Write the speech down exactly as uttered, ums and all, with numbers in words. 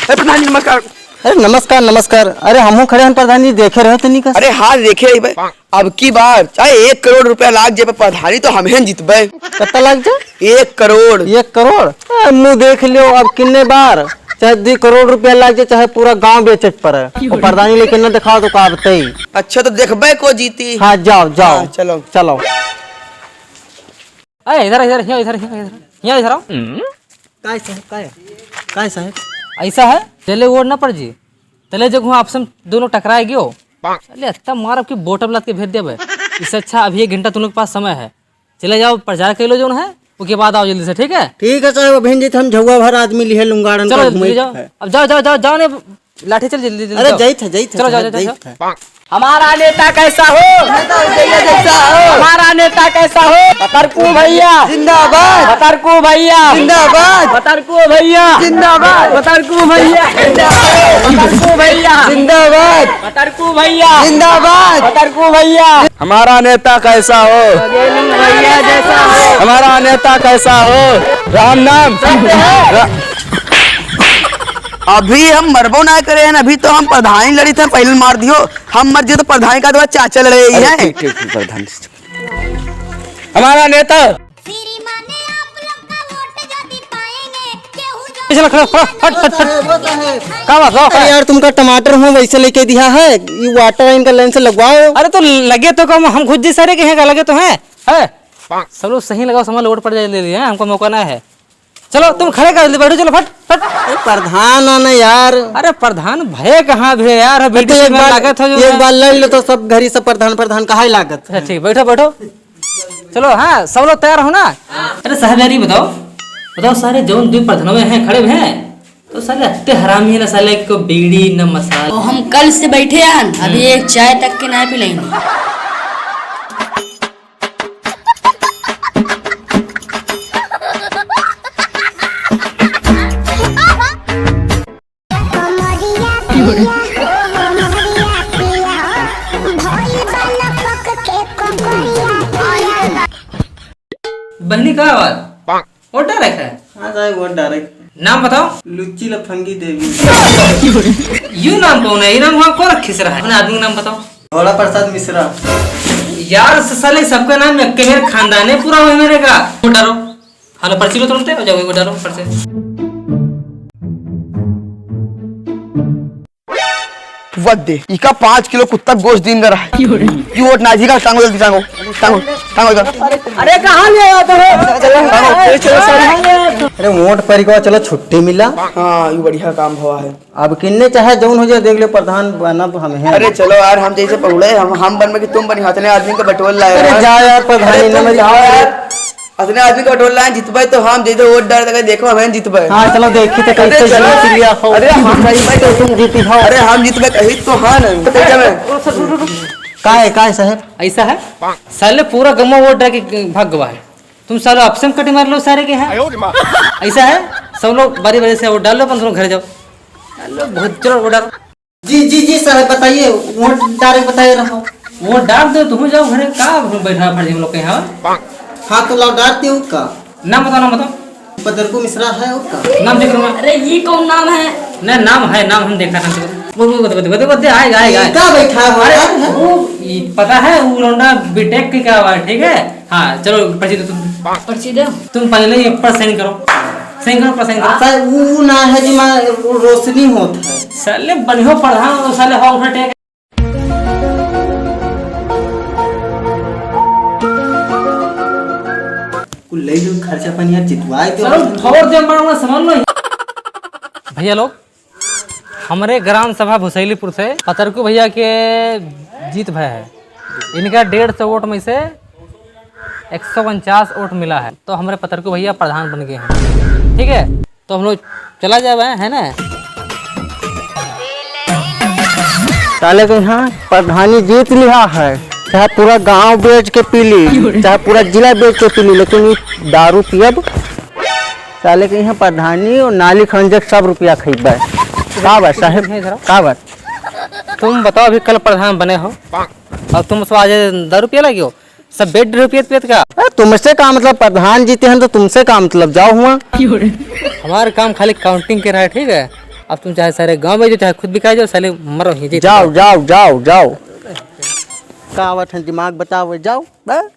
ए, प्रधान जी, नमस्कार। अरे, नमस्कार, नमस्कार। अरे, हमहू खड़े हन, प्रधान जी, देखे रहे तनी का। अरे, हाँ, देखे रही भाई। अब की बार चाहे एक करोड़ रुपया लाग जाए, पर प्रधानी तो हमहन जीतबे। कितना लाग जाए? एक करोड़। एक करोड़? ए, मुँह देख लियो, अब कितने बार, चाहे दो करोड़ रुपया लाग जाए, चाहे पूरा गांव बेचे के पड़े, वो प्रधानी लेके न दिखाओ तो का बताई। अच्छा, तो देखबे को जीती। हाँ, जाओ, जाओ। हाँ, चलो। चलो। अरे, इधर, इधर, यहाँ, इधर, यहाँ, इधर, यहाँ, इधर आओ। काय साहब, काय? काय साहब? ऐसा है, चले वोट ना पड़ जी। तले जब हुआ आपस में दोनों टकराए गयो, चले इतना मारब कि बोटम लात के भेज देबे। इससे अच्छा अभी एक घंटा तुम लोग के पास समय है, चले जाओ, प्रचार कर लो जौन है, उसके बाद आओ जल्दी से, ठीक है? ठीक है साहब, अभी जी हम झौवा भर आदमी लिहे लुंगाड़न चलो का जल्दी घुमाई जाओ। है। अब जाओ, जाओ, जाओ, जाओ ने, लाठी चल जल्दी, जल्दी अरे जाओ। जाइत है, जाइत है, चलो, जाओ, जाओ, जाओ, जाओ। जाइत है। हमारा नेता कैसा हो? नेता भैया जैसा हो। हमारा नेता कैसा हो? पतरकू भैया। जिंदाबाद। पतरकू भैया। जिंदाबाद। पतरकू भैया। जिंदाबाद। पतरकू भैया। जिंदाबाद। पतरकू भैया। जिंदाबाद। पतरकू भैया। जिंदाबाद। पतरकू भैया। हमारा नेता कैसा हो? बघेली भैया जैसा हो। हमारा नेता कैसा हो? राम नाम। सत्य है। रा-, अभी हम मरबो ना करे हैं, अभी तो हम प्रधानी लड़ी थे, पहले मार दियो। हम मर जियो तो प्रधानी का तो चाचा लड़े ही अरे हैं। ठीक, ठीक, ठीक, प्रधान जी। हमारा नेता। श्री माने आप लोग का वोट जदी पाएंगे, केहू जो पिछला खड़ा, खड़ा, हट, हट, हट। वो तो है, वो तो है। का बात, का अरे बात? यार, तुमका टमाटर हूँ वैसे लेके दिया है, ये वाटर इनका लाइन से लगवाओ। अरे तो लगे तो कम, हम खुद जी सारे के हैं, का लगे तो हैं, है? सब लोग सही लगाओ, समझ लो, वोट पड़ जाए, ले लिया है, हमको मौका ना है। चलो, तुम खड़े कर दे, बैठो, चलो, फट, फट। अरे, प्रधान हो ना यार। अरे, प्रधान भय कहाँ भी है यार, अरे, तो बीडीसी एक में बार, लागत हो जो एक है। बार लड़ लो तो सब घरी सब प्रधान, प्रधान कहाँ लागत है? अच्छा, ठीक, बैठो, बैठो। चलो, हाँ, सब लोग तैयार हो ना? अरे, साहब यार, ये बताओ, बताओ, सारे जौन दो प्रधानवे हैं, खड़े हैं, तो साले अत्ते हरामी है ना, साले को बीड़ी, न मसाला। ओ, हम कल से बैठे हैं, अभी हम्म। एक चाय तक के ना पिलाएंगे। बहनी, का आवाज? वोट डाले है? हाँ साहब, वोट डाले। नाम बताओ। लुच्ची लफंगी देवी। यू नाम कौन है? ये नाम वहाँ कौन रखे से रहा है? अपने आदमी का नाम बताओ। भोला प्रसाद मिश्रा। यार, स-, साले सबका नाम एक के मेरे खानदान है पूरा, वही मेरे का। वोट डालो। हेलो, पर्ची लो तुरंते, और जाओ, वोट डालो, पर्ची। वत दे, इका पाँच किलो कुत्ता गोश्त दीन कर रहा है। क्यों? क्यों वोट ना जी का? टांगो जल्दी, टांगो, टांगो, टांगो इका। अरे, कहाँ ले आया तुम? टांगो। अरे, चलो, सर। अरे, वोट परी को, चलो, छुट्टी मिला। हाँ, ये बढ़िया काम हुआ है। अब किन्ने चाहे जौन हो जाए, देख ले, प्रधान बनब हम हैं। अरे, चलो यार, हम जैसे पहुड़े, हम, हम बन में कि तुम बनी, हतने आदमी का बटोर लाए अरे, यार। जा यार, प्रधान अरे, ने तुम मेरी जाओ यार। अतने आदमी का बटोर लाए, जितबे तो हम, जैसे वोट डाल तक देखो, हमें जितबे। हाँ, चलो, देखी तो अरे, कैसे चलो। जीत लिया हो। अरे, हम भाई, भाई, तो तुम जीती हो। अरे, हम जितबे कही तो हाँ ना। का है, का है साहब? ऐसा है, साले पूरा गम्मा वोट डाल के भाग गवा है। तुम सालो आपसे में कटी मार लो सारे के हैं। ऐसा है, सब लोग बारी बारी से वोट डाल लो, अपन दोनों घर जाओ। डाल लो, बहुत चलो वोट डालो। जी, जी, जी साहब, बताइए, वोट डाल के बताइए रहो। वोट डाल दो, तुम जाओ घरे, का हम बैठा फर्जी हम लोग के यहाँ? हाँ, तो लाओ, डालती हूँ का? नाम बताओ, नाम बताओ। पतरकू मिश्रा है और का? नाम देख लो ना। अरे, ये कौन नाम है? नहीं, नाम है, नाम हम देखा था। वो, वो, वो, वो, वो, वो, आएगा, आएगा, ये आएगा। का बैठा है अरे, यार? वो, ये पता है, वो लौंडा बीटेक के क्या हुआ है, ठीक है? हाँ, चलो, पर्ची दो तुम। पर्ची दो। तुम पहले ये ऊपर साइन करो। साइन करो, ऊपर साइन करो। सर, वो, वो ना है जी, माँ, वो रोशनी होत है। साले बनिहो प्रधान, वो साले हो उठा टेक। कुल ले लो खर्चा पानी यार, जितवाए तो। सर, थोड़ दे मार, मार समझ लो। भैया लोग, हमरे ग्राम सभा भुसैलीपुर से पतरकू भैया के जीत भय है। इनका डेढ़ सौ वोट में से एक सौ उनचास वोट मिला है, तो हमरे पतरकू भैया प्रधान बन गए हैं। ठीक है, तो हम लोग चला जाए, है ना? साले के यहाँ प्रधानी जीत लिहा है, चाहे पूरा गांव बेच के पी ली, चाहे पूरा जिला बेच के पी ली, लेकिन ये दारू पियब। साले के यहाँ प्रधानी और नाली खंजक सब रुपया खरीदबे। का बात साहेब, का बात? तुम बताओ, अभी कल प्रधान बने हो और तुम उसको आज दारू पिए लगे हो? सब बेड रहो पियत पियत का? अरे, तुमसे का मतलब, प्रधान जीते हैं तो तुमसे का मतलब, जाओ हुआ। हमार काम खाली काउंटिंग के रहा है, ठीक है? अब तुम चाहे सारे गांव में जाओ, चाहे खुद बिकाए जाओ, साले मरो ही, जीत जाओ, जाओ। जाओ, जाओ, जाओ। का आवत है, दिमाग बताओ, जाओ बस।